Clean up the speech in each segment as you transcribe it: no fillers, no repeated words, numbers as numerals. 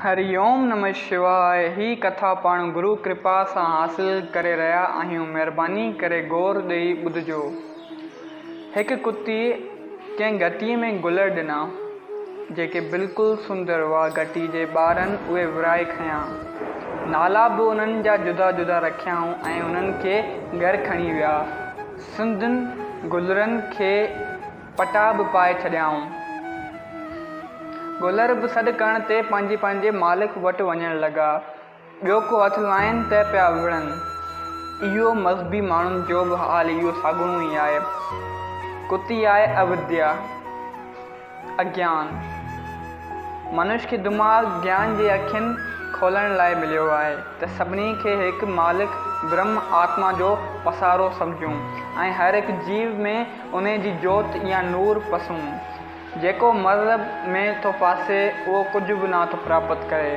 هري اوم نمه شواء هي ڪٿا پاڻ گرو ڪرپا سان حاصل ڪري رهيا آهيون مهرباني ڪري غور ڏئي ٻڌجو. هڪ ڪتي ڪنهن گهٽي ۾ گلر ڏنا جيڪي بلڪل سندر هئا گهٽي جي ٻارن اهي ورهائي کنيا نالا به انهن جا جدا جدا رکيائون ۽ انهن کي گهر کڻي ويا سندن گلرن کي پٽا به پائي ڇڏيائون. گلر به سڏ ڪرڻ تي پنهنجي پنهنجي مالڪ وٽ وڃڻ لڳا. ٻيو ڪو هٿ لائين ته پيا وڙهن. اهو مذهبي ماڻهن جو به حال اهو ساڳڻو ئي آهي. ڪتي آهي اوديا، اگيان. منش کي دماغ گيان جي اکين کولڻ لاء مليو آهي ته سڀني کي هڪ مالڪ برهم آتما جو پسارو سمجهون ۽ هر هڪ جيو ۾ انهي جي جوت يا نور پسون. جيڪو مذهب ۾ ٿو ڦاسي اهو ڪجهه به نه ٿو پراپت ڪري.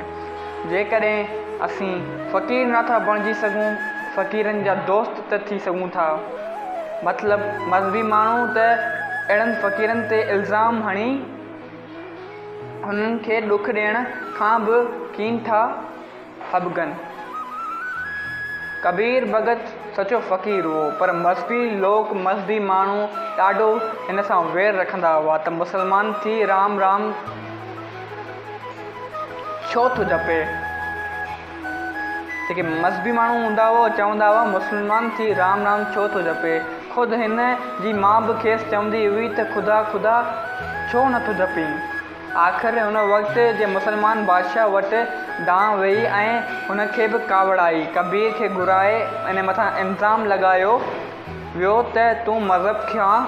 جيڪڏهن اسين فقير نه ٿا بڻجي سگهون، فقيرن جا دوست ته ٿي سگهون ٿا. مطلب مذهبي ماڻهو ته اهڙن فقيرن تي الزام هڻي هنن کي ڏک ڏيڻ کان به ڪين ٿا هٻڪن. ڪبير ڀڳت سچو فقير هئو، پر مذهبي لوڪ، مذهبي ماڻهو ڏاڍو هن سان وير رکندا هئا ته مسلمان ٿي رام رام ڇو ٿو جپي؟ جيڪي مذهبي ماڻهو هوندا هئا، اهي چوندا هئا مسلمان ٿي رام رام ڇو ٿو جپي؟ خود هن جي ماء به کيس چوندي هئي ته خدا خدا ڇو نه ٿو جپين؟ آخر ان وقت جي مسلمان بادشاهه وٽ دانهن ويئي ۽ هن کي به ڪاوڙ آئي. ڪبير کي گهرائي ان مٿان الزام لڳايو ويو ته تون مذهب کان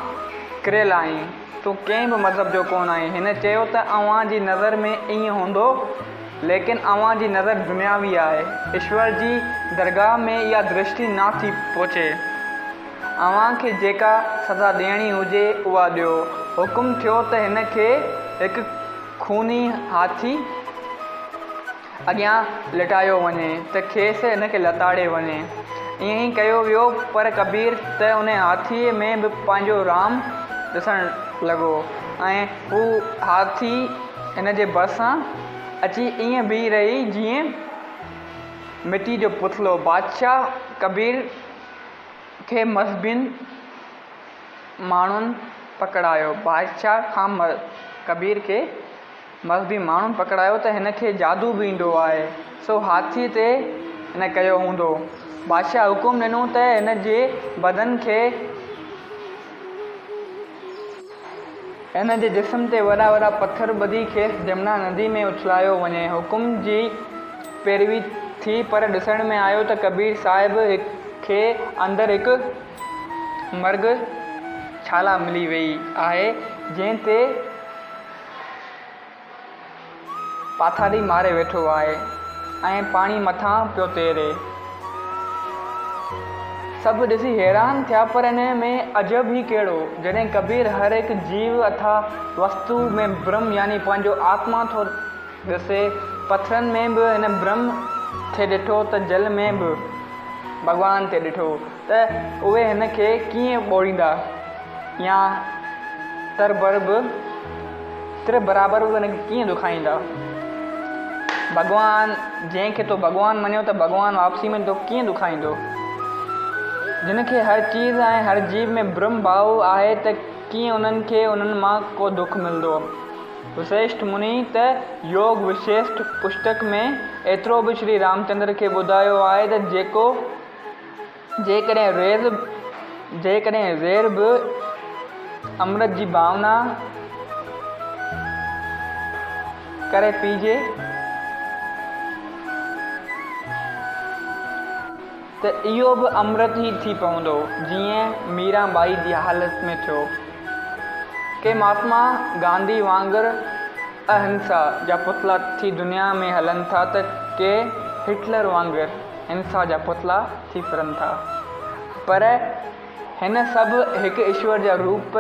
ڪريل آهين، تون ڪنهن به مذهب جو ڪونه آهين. هن چيو ته اوهان جي نظر ۾ ائين هوندو، ليڪن اوهان جي نظر دنياوي آهي. ايشور جي درگاهه ۾ اها درشٽي نه ٿي پهچي. اوهان کي جيڪا سزا ڏيڻي هجي اها ڏيو. حڪم ٿيو ته هن کي هڪ خوني هاٿي اڳيان لٽايو وڃي ته کيس ان کي لتاڙي وڃي. ائين ئي ڪيو ويو پر ڪبير ته ان هاٿيء ۾ به پنهنجو رام ڏسڻ لڳو ۽ هو هاٿي هن جي ڀرسان اچي ائين بيهي رهي جيئن مٽيء جو پتلو. بادشاهه ڪبير کي مذهبين ماڻهن پڪڙايو. بادشاهه کان ڪبير کي مذهبي ماڻهن پڪڙايو ته هن کي جادو به ايندو آهي، سو هاٿيء تي هن ڪيو هوندو. بادشاهه حڪم ڏنو ته هن جي بدن کي هن جي جسم تي وڏا وڏا پٿر ٻڌي کيس جمنا ندي ۾ اڇلايو وڃي. حڪم جي پيروي ٿي پر ڏسڻ ۾ آيو ته ڪبير صاحب کي اندر هڪ مرگ ڇالا ملي ويئي آهي، جنهن تي پاٿاري ماري ويٺو آهي ۽ پاڻي مٿان پيو تيري. سڀ ڏسي حيران ٿيا پر انهيء ۾ عجب ئي ڪهڙو، جڏهن ڪبير هر هڪ جيو اٿا وستو ۾ برهم يعني پنهنجو آتما ٿو ڏسي، پٿرن ۾ به هن برهم ٿي ڏٺو ته جل ۾ به ڀڳوان ٿي ڏٺو ته اهي هن کي ڪيئن ٻوڙيندا يا تر به تر برابر به هن کي ڪيئن دکائيندا. ڀڳوان جنهن کي تو ڀڳوان مڃيو ته ڀڳوان واپسي ۾ توکي ڪيئن دکائيندو. جن کي هر چيز ۽ هر جيو ۾ برهم ڀاء آهي ته ڪيئن انهن کي انهن مان ڪو دک ملندو. وسيشٽ مني ته يوگ وشيشٽ پشتڪ ۾ ايترو به شري رامچندر کي ٻڌايو آهي ته جيڪو جيڪڏهن ريز جيڪڏهن زير به امرت جي ڀاونا ڪري پيئجي ته اهو به امرت ئي ٿي پوندو، جيئن ميران ٻائي جي حالت ۾ ٿيو. ڪي مهاتما گانڌي وانگر اهنسا جا پتلا ٿي دنيا ۾ هلن ٿا ته ڪي هٽلر وانگر هنسا جا پتلا ٿي ڦرن ٿا. پر هن سڀ هڪ ايشور جا روپ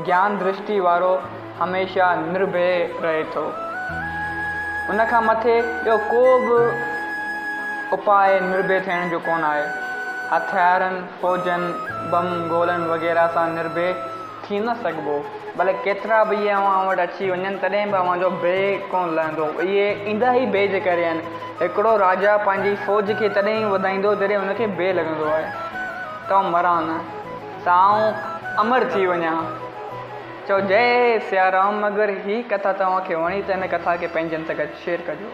گيان درشٽي وارو هميشه نرڀي رهي ٿو. ان کان مٿي ٻيو ڪو به اپاء نرڀي ٿيڻ جو ڪونه آهي. هٿيارن، فوجن، بم گولن وغيره سان نرڀي ٿي نه سگهبو. ڀلي ڪيترا به اهي اوهان وٽ اچي وڃن تڏهن به اوهان جو ڀي ڪونه لهندو. اهي ايندا ئي ڀي جي ڪري آهن. هڪڙو راجا پنهنجي فوج کي تڏهن ئي وڌائيندو جڏهن هن کي ڀي لڳندو آهي ته آئون مران نه ته آئون امر ٿي وڃان. چئو جئي سيارام اگر هي ڪٿا توهان کي وڻي ته هن ڪٿا کي پنهنجن سان گڏ شيئر ڪجو.